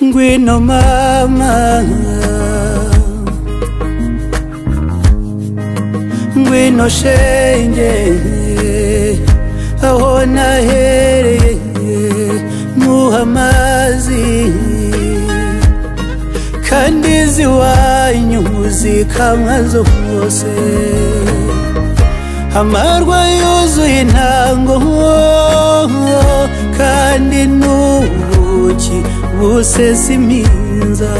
Ngwino mama, ngwino shenge, aho nahereye muha amazi, kandi iziwanyu zikamwa zose, amarwa yuzuye intango, kandi n'ubuki busesa iminza.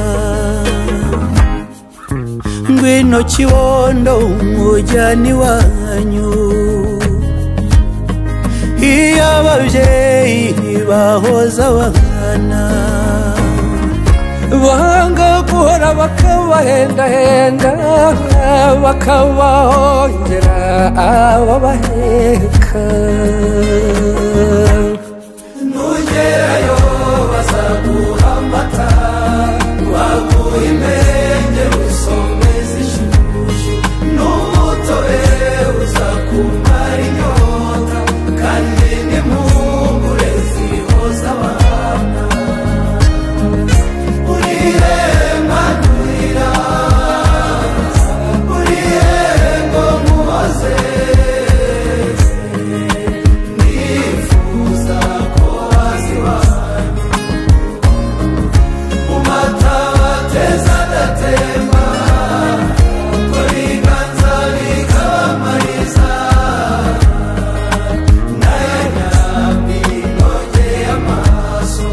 Ngwino kibondo umujyana iwanyu, iyo ababyeyi bahoza abana, banga guhora bakabahendahenda, bakabahongera ababaheka. Nugerayo bazaguha amata, baguha impenge usomeze ishyushyu, n'umutobe uzakumara inyota, kandi n'impungure zihoza abana. Urire mwana urira, urire ngo nkuhoze, nifuza ko waza iwanyu. Mu mata bateza adatemba, ko ibiganza bikabamariza, n'aya nyambi inogeye amaso,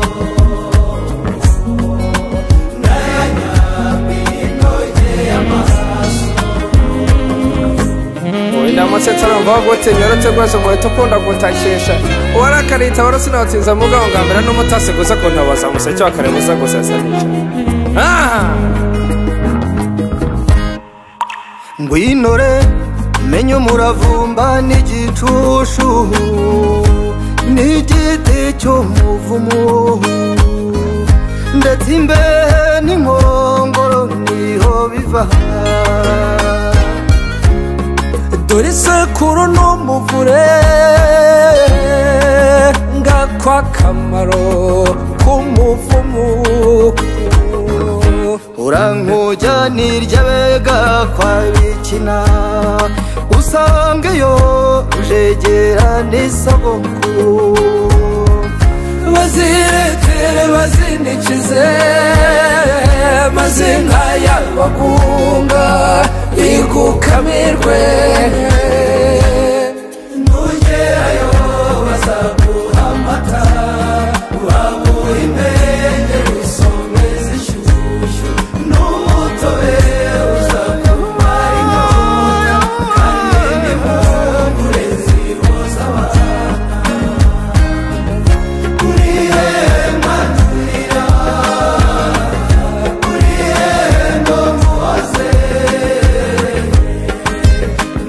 n'aya nyambi inogeye amaso. Ndamutse nsoromva gutinya uretse rwose umuhita ukunda gutakisha warakarita warasinatsinze mugabo ngambera n'umutasi gusa kuntabaza museke wa kare buza gusesa nica. Ngwinore menye umuravumba n'igicushu n'igiti cy'umuvumo, ndetse imbehe n'inkongoro niho biva. Dore isekuru n'umuvure ngakwa akamaro k'umuvumu, urankujya n'iry'abega kwa bikina, usangeyo ujegera n'isabukuru. Bazirekere bazinikize, maze inka y'abagunga igukamirwe. Nugerayo bazaguha amata, baguha impenge usomeze ishyushyu, n'umutobe uzakumara inyota, kandi n'impungure zihoza abana. Urire mwana urira, urire ngo nkuhoze,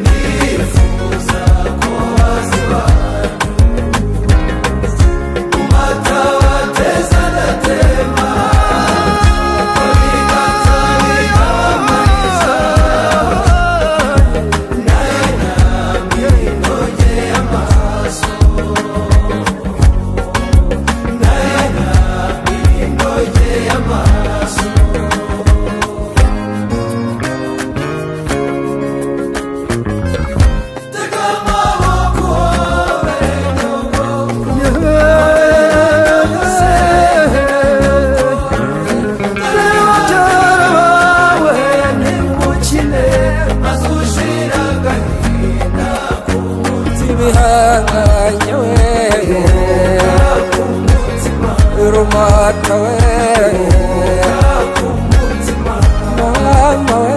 nifuza ko waza iwanyu. Mu mata bateza adatemba, ko ibiganza bikabamariza, n'aya nyambi inogeye amaso, n'aya nyambi inogeye amaso. Tega amaboko uhobere nyoko, Babyara bawe nimukine, maze ushire agahinda ku mutima, Ibihanganye we ku mutima, rumata we ku mutima. Mama we.